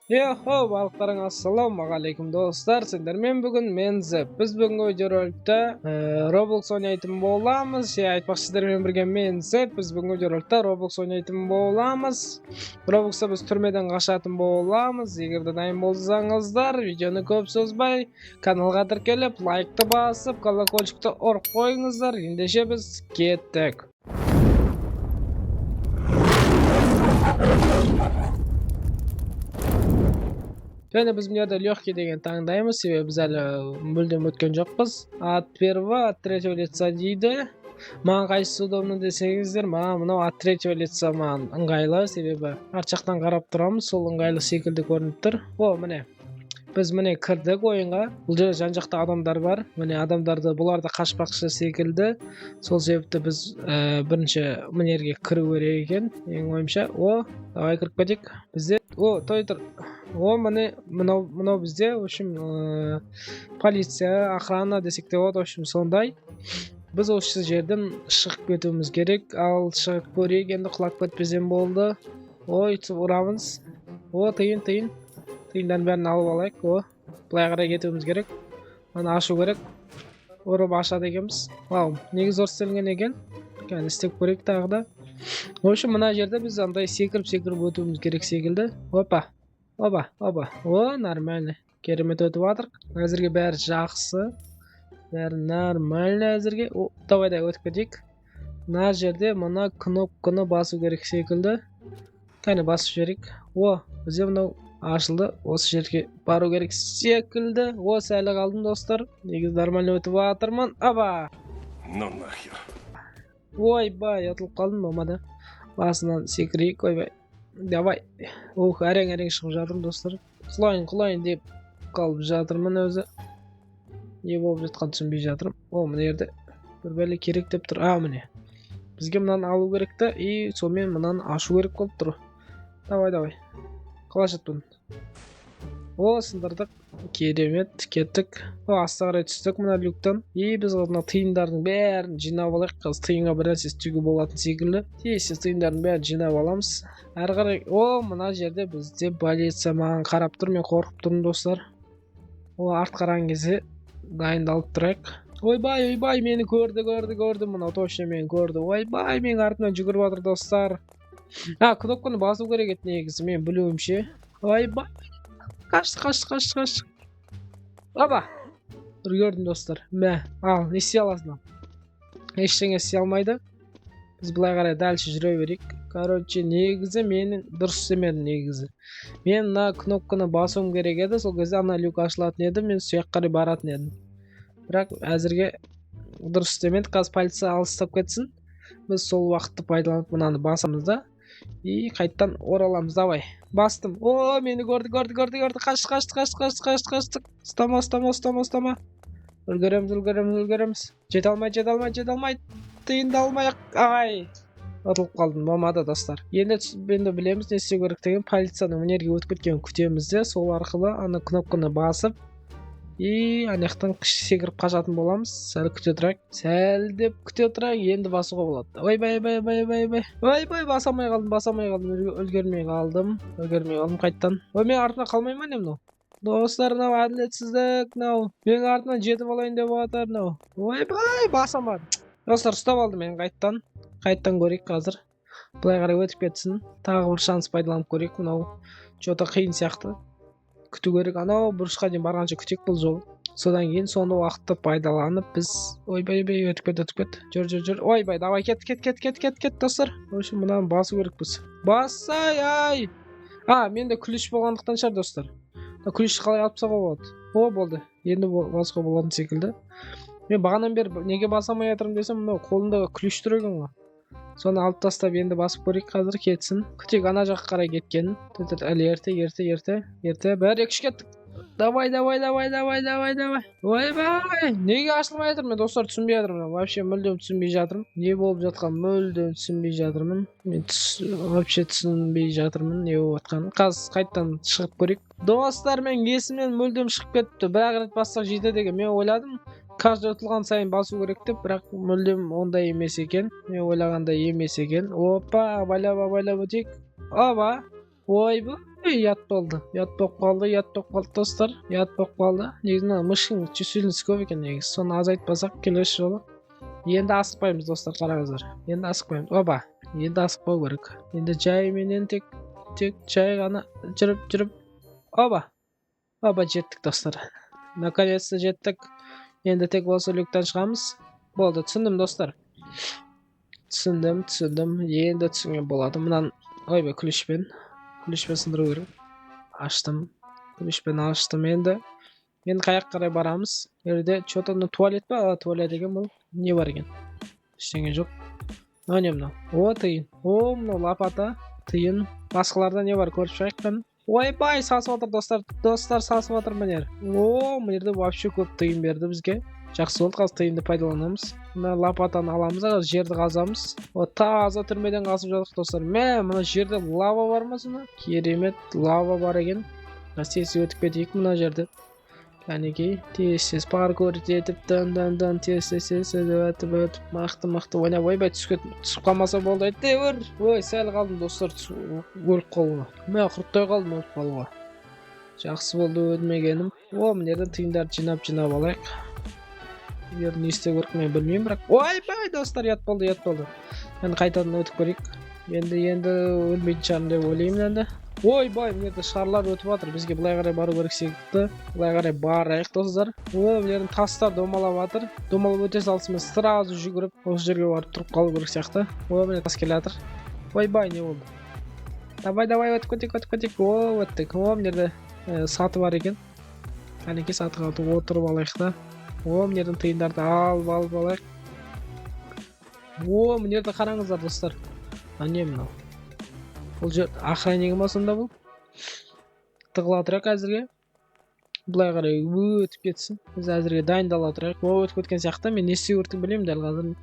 Йо-хо, барлықтарыңа ассалаумағалейкум, достар. Сендермен бүгін мен Зеп. Біз бүгінгі видеороликте Roblox ойнайтын боламыз. Айтпақшы, сіздермен бірге мен Зеп. Біз бүгінгі видеороликте Roblox ойнайтын боламыз. Robloxта біз түрмеден қашатын боламыз. Егер де дайын болсаңыздар, видеоны көп созбай, каналға тіркеліп, лайкты басып, колокольчикті ұрып қойыңыздар. Ендеше біз кеттік. Және біз мына жерде легкий деген таңдаймыз, себебі біз әлі мүлдем өткен жоқпыз. От первого, от третьего лица дейді. Маған қайсысы удобно десеңіздер, маған мынау от третьего лица маған ыңғайлы, себебі арт жақтан қарап тұрамыз, сол ыңғайлы секілді көрініп тұр. О, міне. Біз міне кірдік ойынға. Бұл жерде жан жақта адамдар бар. Міне адамдарды, бұлар да қашпақшы секілді. Сол себепті біз бірінші мына жерге кіру керек екен, менің ойымша. О, давай кіріп кетейік. Бізде, о, той тұр. О, міне мынау бізде, в общем, полиция, охрана десек те болады, в общем, сондай. Біз осы жерден шығып кетуіміз керек. Ал шығып көрейік, енді құлап кетпесем болды. Ой, ұрамыз. О, тиын, тиын. Тиындардың бәрін алып алайық. О, былай қарай кетуіміз керек. Аны ашу керек. Ұрып ашады екенбіз. Вау, негізі зор істелінген екен. Кәне істеп көрейік тағы да. В общем, мына жерде біз андай секіріп-секіріп өтуіміз керек секілді. Опа. Опа, опа. О, нормально. Керемет өтіп жатырық. Әзірге бәрі жақсы. Бәрі нормально әзірге. О, давай да өтіп кетейік. Мына жерде мына кнопканы басу керек секілді. Кәне басып жіберейік. О, бізде мынау ашылды. Осы жерге бару керек секілді. О, сәл қалдым, достар. Негізі нормально өтіп жатырмын. Аба! Ну нахер. Ойбай, ұтылып қалдым, болмады. Басынан секірейік, ойбай. Давай. Ух, әрең-әрең шығып жатырмын, достар. Құлайын, құлайын деп қалып жатырмын өзі. Не болып жатқанын түсінбей жатырмын. О, мына жерде бір бәле керек деп тұр. А, міне. Бізге мынаны алу керек та, и сонымен мынаны ашу керек болып тұр. Давай, давай. Қалай ашады бұны? О, сындырдық. Керемет, кеттік. О, асты қарай түстік мына люктан. И біз мына тиындардың бәрін жинап алайық. Қазір тиынға бір нәрсе істеуге болатын секілді. Тез тез тиындардың бәрін жинап аламыз. Әрі қарай, о, мына жерде бізде полиция маған қарап тұр. Мен қорқып тұрмын, достар. О, арт қараған кезде дайындалып тұрайық. Ойбай, ойбай, мені көрді, көрді, көрді. Мынау точно мені көрді. Ойбай, менің артымнан жүгіріп жатыр, достар. А, кнопканы басу керек еді негізі, мен білуімше. Ойбай. Қашты, қашты, қашты, қашты. Оба! Үлгердім, достар. Мә, ал, не істей аласың ал? Ештеңе істей алмайды. Біз былай қарай дальше жүре берейік. Короче, негізі менің дұрыс істемедім негізі. Мен мына кнопканы басуым керек еді, сол кезде ана люк ашылатын еді, мен сол жаққа қарай баратын едім. Бірақ әзірге дұрыс істемедік. Қазір полиция алыстап кетсін. Біз сол уақытты пайдаланып мынаны басамыз да. И қайттан ораламыз, давай. Бастым. О, мені көрді, көрді, көрді, көрді. Қашты, қашты, қашты, қашты, қашты, қашты. Ұстама, ұстама, ұстама, ұстама. Үлгереміз, үлгереміз, үлгереміз. Жете алмайды, жете алмайды, жете алмайды. Тиынды алмай ақ. Ай! Ұтылып қалдым, болмады, достар. Енді енді білеміз не істеу керектігін. Полицияның мына жерге өтіп кеткенін күтеміз де, сол арқылы ана кнопканы басып, и ана жақтан секіріп қашатын боламыз. Сәл күте тұрайық. Сәл деп күте тұрайық, енді басуға болады. Ойбай, ойбай, ойбай, ойбай, ойбай. Ойбай, баса алмай қалдым, баса алмай қалдым, үлгермей қалдым. Үлгермей қалдым қайттан. Ой, менің артымнан қалмай ма не мынау? Достар, мынау әділетсіздік, мынау. Менің артымнан жетіп алайын деп жатыр мынау. Ойбай, баса алмадым. Достар, ұстап алды мені қайттан. Қайттан көрейік қазір. Былай қарай өтіп кетсін. Тағы бір шанс пайдаланып көрейік. Мынау чё-то қиын сияқты. Күту керек. Анау бұрышқа дейін барғанша күтейік бұл жол. Содан кейін соны уақытты пайдаланып біз, ойбай, ойбай, өтіп кет, өтіп кет. Жүр, жүр, жүр. Ойбай, давай, кет, кет, кет, кет, кет, кет, достар. В общем, мынаны басу керекпіз. Бассай, ай! А, менде ключ болғандықтан шығар, достар. Мына ключ қалай алып тастауға болады? О, болды. Енді басуға болатын секілді. Мен бағанадан бері неге баса алмай жатырмын десем, мынау қолымда ключ тұр екен ғой. Соны алып тастап енді басып көрейік, қазір кетсін. Күтейік ана жаққа қарай кеткенін. Тұр, әлі ерте, ерте, ерте, ерте. Бір, екі, үш, кеттік. Давай, давай, давай, давай, давай, давай. Ойбай, неге ашылмай жатыр, мен, достар, түсінбей жатырмын. Вообще мүлдем түсінбей жатырмын. Не болып жатқанын мүлдем түсінбей жатырмын. Мен вообще түсінбей жатырмын не болып жатқанын. Қазір қайтадан шығып көрейік. Достар, мен есімнен мүлдем шығып кетіпті. Бір-ақ рет бассақ жетеді екен. Мен ойладым, каждый ұтылған сайын басу керек деп, бірақ мүлдем ондай емес екен. Мен ойлағандай емес екен. Опа, абайлап, абайлап өтейік. Оба, ойбай. Ей, ұят болды, ұят болып қалды, ұят болып қалды, достар, ұят болып қалды. Негізі мына мышканың чувствительності көп екен негізі, соны азайтпасақ келесі жолы. Енді асықпаймыз, достар, қараңыздар. Енді асықпаймыз. Оба, енді асықпау керек. Енді жайменен тек жай ғана жүріп, жүріп. Оба, оба, жеттік, достар. Наконец-то жеттік. Енді тек осы люктан шығамыз. Болды, түсіндім, достар. Түсіндім, түсіндім. Енді түсінген болады. Мынаны, ойбай, ключпен. Ключпен сындыру керек. Аштым. Ключпен аштым енді. Енді қай жаққа қарай барамыз? Жерде чё-то мына туалет па? А, туалет екен бұл. Не бар екен? Ештеңе жоқ. Мынау не мынау? О, тиын. О, мынау лопата. Тиын. Басқаларда не бар? Көріп шығайық қане. Ойбай, сасып жатыр, достар. Достар, сасып жатыр мына жер. О, мына жерде вообще көп тиын берді бізге. Жақсы болды, қазір тиынды пайдаланамыз. Мына лопатаны аламыз, қазір жерді қазамыз. О, таза түрмеден қазып жатырмық, достар. Мә, мына жерде лава бар ма сонда? Керемет, лава бар екен. Тез өтіп кетейік мына жерді. Кәнекей, тез тез паркур етіп, дан дан дан, тез тез тез тез өтіп өтіп, мықты мықты ойнап. Ойбай, түсіп қалмаса болды әйтеуір. Ой, сәл қалдым, достар, өліп қалуға. Мә, құрттай қалдым өліп қалуға. Жақсы болды өлмегенім. О, мына жерден тиындарды жинап жинап алайық. Егер не істеу керек мен білмеймін, бірақ. Ойбай, достар, ұят болды, ұят болды. Енді қайтадан өтіп көрейік. Енді өлмейтін шығармын деп ойлаймын енді. Ойбай, мына жерде шарлар өтіп жатыр. Бізге былай қарай бару керек секілді. Былай қарай барайық, достар. О, мына жерден тастар домалап жатыр. Домалап өте салысымен сразу жүгіріп осы жерге барып тұрып қалу керек сияқты. О, міне тас келе жатыр. Ойбай, не болды? Давай, давай, өтіп кетейік, өтіп кетейік. О, өттік. О, мына жерде саты бар екен. Кәнекей, сатыға отырып алайық та. О, мына жерден тиындарды алып алып алайық. О, мына жерде қараңыздар, достар. А, не мынау? Бұл жер охраннигі ма сонда бұл? Тығыла тұрайық әзірге. Былай қарай өтіп кетсін. Біз әзірге дайындала тұрайық. О, өтіп кеткен сияқты. Мен не істеу керектігін білмеймін дәл қазір.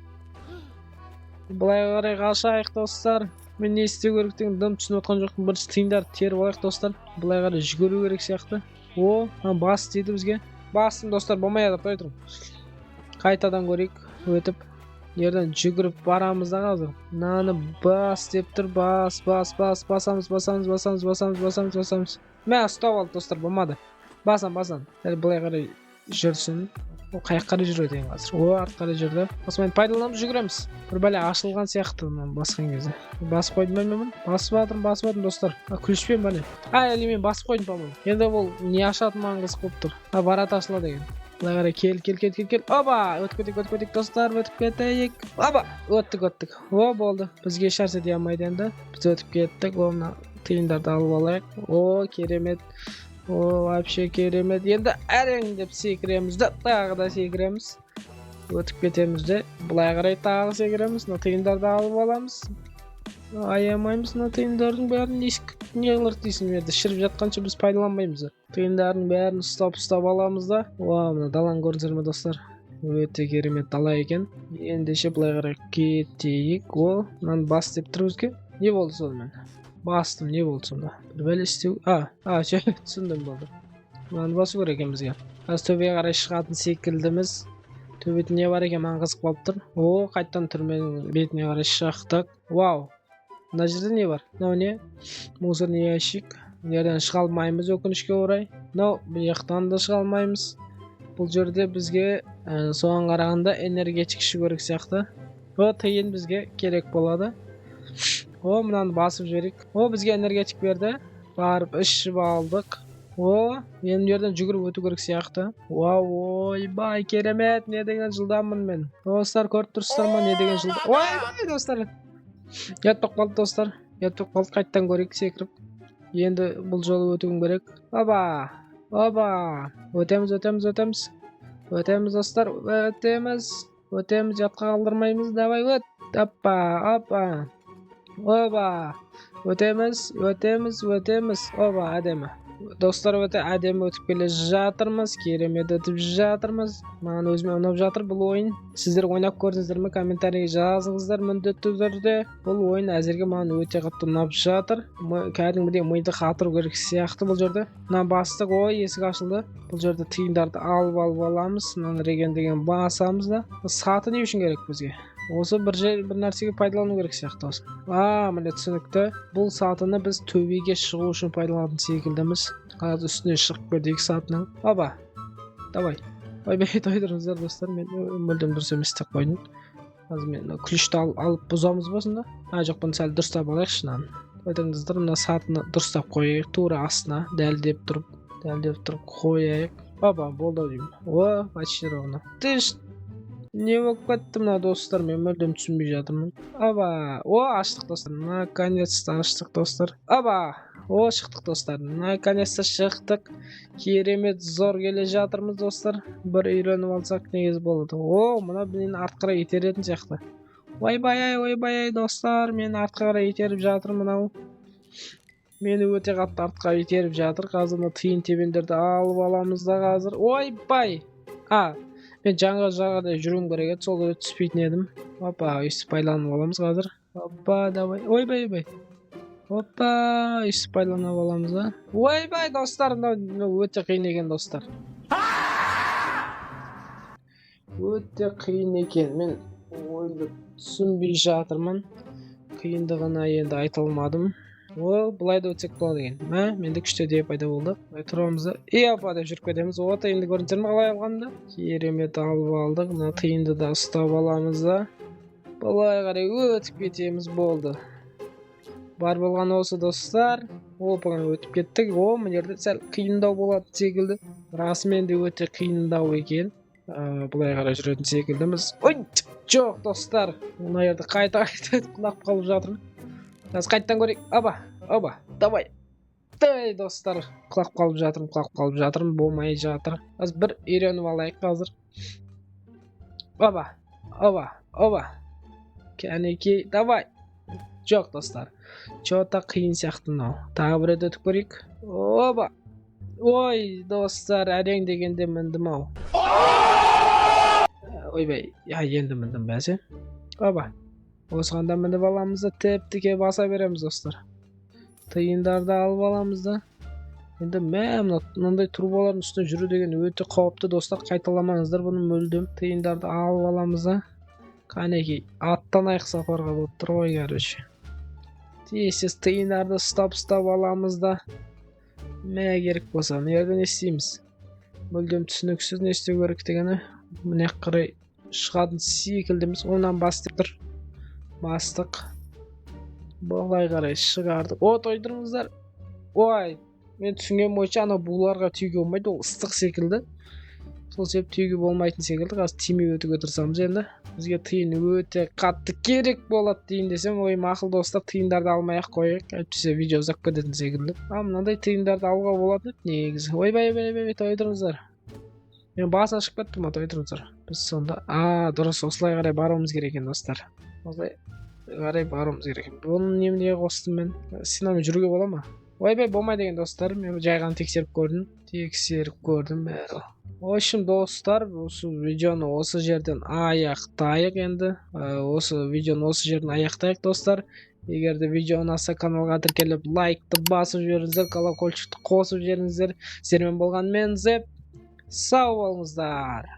Былай қарай қашайық, достар. Мен не істеу керектігін дым түсініп отқан жоқпын. Бірінші тиындарды теріп алайық, достар. Былай қарай жүгіру керек сияқты. О, бас дейді бізге. Бастым, достар, болмай жатыр, тұра тұрың. Қайтадан көрейік, өтіп. Жерден жүгіріп барамыз да қазір. Мынаны бас деп тұр, бас, бас, бас, басамыз, басамыз, басамыз, басамыз, басамыз, басамыз. Мә, ұстап алды, достар, болмады. Басам, басам. Сәл былай қарай жүрсін. О, қай жаққа қарай жүреді екен қазір? О, артқа қарай жүрді. Осымен пайдаланып жүгіреміз. Бір бәле ашылған сияқты мынаны басқан кезде. Басып қойдым ба мен бұны? Басып жатырмын, басып жатырмын, достар. А, ключпен ба не? А, или мен басып қойдым, по-моему. Енді бұл не ашатын, маған қызық болып тұр. А, ворота ашылады екен. Былай қарай кел, кел, кел, кел, кел. Оба, өтіп кетейік, өтіп кетейік, достар, өтіп кетейік. Оба, өттік, өттік. О, болды. Бізге ешнәрсе дей алмайды енді. Біз өтіп кеттік. О, мына тиындарды алып алайық. О, керемет. О, вообще керемет. Енді әрең деп секіреміз де, тағы да секіреміз. Өтіп кетеміз де, былай қарай тағы секіреміз. Мына тиындарды алып аламыз. Аямаймыз мына тиындардың бәрін. Не қылар дейсің, жерде шіріп жатқанша біз пайдаланбаймыз. Тиындардың бәрін ұстап ұстап аламыз да. О, мына даланы көрдіңіздер ме, достар? Өте керемет дала екен. Ендеше былай қарай кетейік. О, мынаны бас деп тұр бізге. Не болды сонымен? Бастым, не болды сонда? Бір бәле істеу. А, а, все, түсіндім, болды. Мынаны басу керек екен бізге. Қазір төбеге қарай шығатын секілдіміз. Төбеде не бар екен, маған қызық болып тұр. О, қайтадан түрменің бетіне қарай шықтық. Вау. Мына жерде не бар? Мынау не? Мусорный ящик. Мына жерден шыға алмаймыз, өкінішке орай. Мынау бұл жақтан да шыға алмаймыз. Бұл жерде бізге соған қарағанда энергетик ішу керек сияқты. О, тиын бізге керек болады. О, мынаны басып жіберейік. О, бізге энергетик берді. Барып ішіп алдық. О, енді мына жерден жүгіріп өту керек сияқты. Вау, ойбай, керемет, не деген жылдаммын мен. Достар, көріп тұрсыздар ма, не деген жылдам. Ойбай, достар. Ұят болып қалды, достар. Ұят болып қалды, қайтадан көрейік секіріп. Енді бұл жолы өтуім керек. Оба! Оба! Өтеміз, өтеміз, өтеміз. Өтеміз, достар, өтеміз. Өтеміз, ұятқа қалдырмаймыз. Давай, өт. Опа, опа. Оба. Өтеміз, өтеміз, өтеміз. Оба, әдемі. Достар, өте әдемі өтіп келе жатырмыз. Керемет өтіп жатырмыз. Маған өзіме ұнап жатыр бұл ойын. Сіздер ойнап көрдіңіздер ме? Комментарийге жазыңыздар міндетті түрде. Бұл ойын әзірге маған өте қатты ұнап жатыр. Кәдімгідей миды қатыру керек сияқты бұл жерде. Мына бастық, ой, есік ашылды. Бұл жерде тиындарды алып алып аламыз. Мынаны реген деген басамыз да. Саты не үшін керек бізге? Осы бір жер, бір нәрсеге пайдалану керек сияқты осы. А, міне түсінікті. Бұл сатыны біз төбеге шығу үшін пайдаланатын секілдіміз. Қазір үстіне шығып көрейік сатының. Оба. Давай. Ойбай, тойдырыңыздар достар, мен мүлдем дұрыс емес деп қойдым. Қазір мен мына ключті алып бұзамыз ба сонда? А, жоқ, бұны сәл дұрыстап алайықшы мынаны. Тойдырыңыздар, мына сатыны дұрыстап қояйық, тура астына дәлдеп тұрып, дәлдеп тұрып қояйық. Оба, болды ау деймін. О, почти ровно. Ты не болып кетті мына достар, мен мүлдем түсінбей жатырмын. Оба, о, аштық достар, наконец-то аштық достар. Оба, о, шықтық достар, наконец-то шықтық. Керемет зор келе жатырмыз достар. Бір үйреніп алсақ негізі болады. О, мына мені артқа қарай итеретін сияқты. Ойбай ай, ойбай ай достар, мені артқа қарай итеріп жатыр мынау. Мені өте қатты артқа итеріп жатыр. Қазір мына тиын тебендерді алып аламыз да қазір. Ойбай! А, мен жаңға жағадай жүруім керек еді, сол кезде түспейтін едім. Опа, өйстіп пайдаланып аламыз қазір. Опа, давай. Ойбай, ойбай. Опа, өйстіп пайдаланып аламыз да. Ойбай, достар, мынау өте қиын екен достар. Өте қиын екен. Мен ойынды түсінбей жатырмын. Қиындығына енді айта алмадым. О, былай да өтсек болады екен. Мә, менде күшті идея пайда болды. Былай тұрамыз да, и опа деп жүріп кетеміз. О, тиынды көрдіңіздер ме қалай алғанымды? Керемет алып алдық. Мына тиынды да ұстап аламыз да. Былай қарай өтіп кетеміз, болды. Бар болған осы достар. Опа, өтіп кеттік. О, мына жерде сәл қиындау болатын секілді. Расымен де өте қиындау екен. Былай қарай жүретін секілдіміз. Ой, жоқ достар. Мына жерде қайта қайта құлап қалып жатырмын. Қазір қайтадан көрейік. Оба, оба, давай. Дай, достар, құлап қалып жатырмын, құлап қалып жатырмын, болмай жатыр. Қазір бір үйреніп алайық қазір. Оба, оба, оба. Кәнекей, давай. Жоқ, достар. Чё-то қиын сияқты мынау. Тағы бір рет өтіп көрейік. Оба. Ой, достар, әрең дегенде міндім ау. Ойбай, я енді міндім бәсе. Оба. Осыған да мініп аламыз да тіп-тіке баса береміз достар. Тиындарды алып аламыз да. Енді мә, мынандай трубалардың үстіне жүру деген өте қауіпті достар. Қайталамаңыздар бұны мүлдем. Тиындарды алып аламыз да. Қанекей, аттанайық сапарға болып тұр ғой, короче. Тез-тез тиындарды ұстап-ұстап аламыз да. Мә, керек болса, мына жерде не істейміз? Мүлдем түсініксіз не істеу керек дегені. Мына жаққа қарай шығатын секілдіміз. Онан бас деп тұр. Бастық. Былай қарай шығардық. О, тойдырыңыздар. Ой, мен түсінген бойынша анау буларға тиюге болмайды, ол ыстық секілді. Сол себепті тиюге болмайтын секілді. Қазір тимей өтуге тырысамыз енді. Бізге тиын өте қатты керек болады дейін десем, ой, мақұл достар, тиындарды алмай ақ қояйық. Әйтпесе видео ұзап кететін секілді. А, мынандай тиындарды алуға болатын еді негізі. Ойбай, ойбай, ойбай, тойдырыңыздар. Мен басына шығып кеттім ма, тойдырыңыздар. Біз сонда, а, дұрыс, осылай қарай баруымыз керек екен достар. Осылай қарай баруымыз керек екен. Бұны неменеге қостым мен? Стенамен жүруге бола ма? Ойбай, болмайды екен достар. Мен жай ғана тексеріп көрдім. Тексеріп көрдім бәрі. В общем, достар, осы видеоны осы жерден аяқтайық енді. Осы видеоны осы жерден аяқтайық достар. Егер де видео ұнаса, каналға тіркеліп, лайкты басып жіберіңіздер, колокольчикті қосып жіберіңіздер. Сіздермен болған мен Зеп. Сау болыңыздар.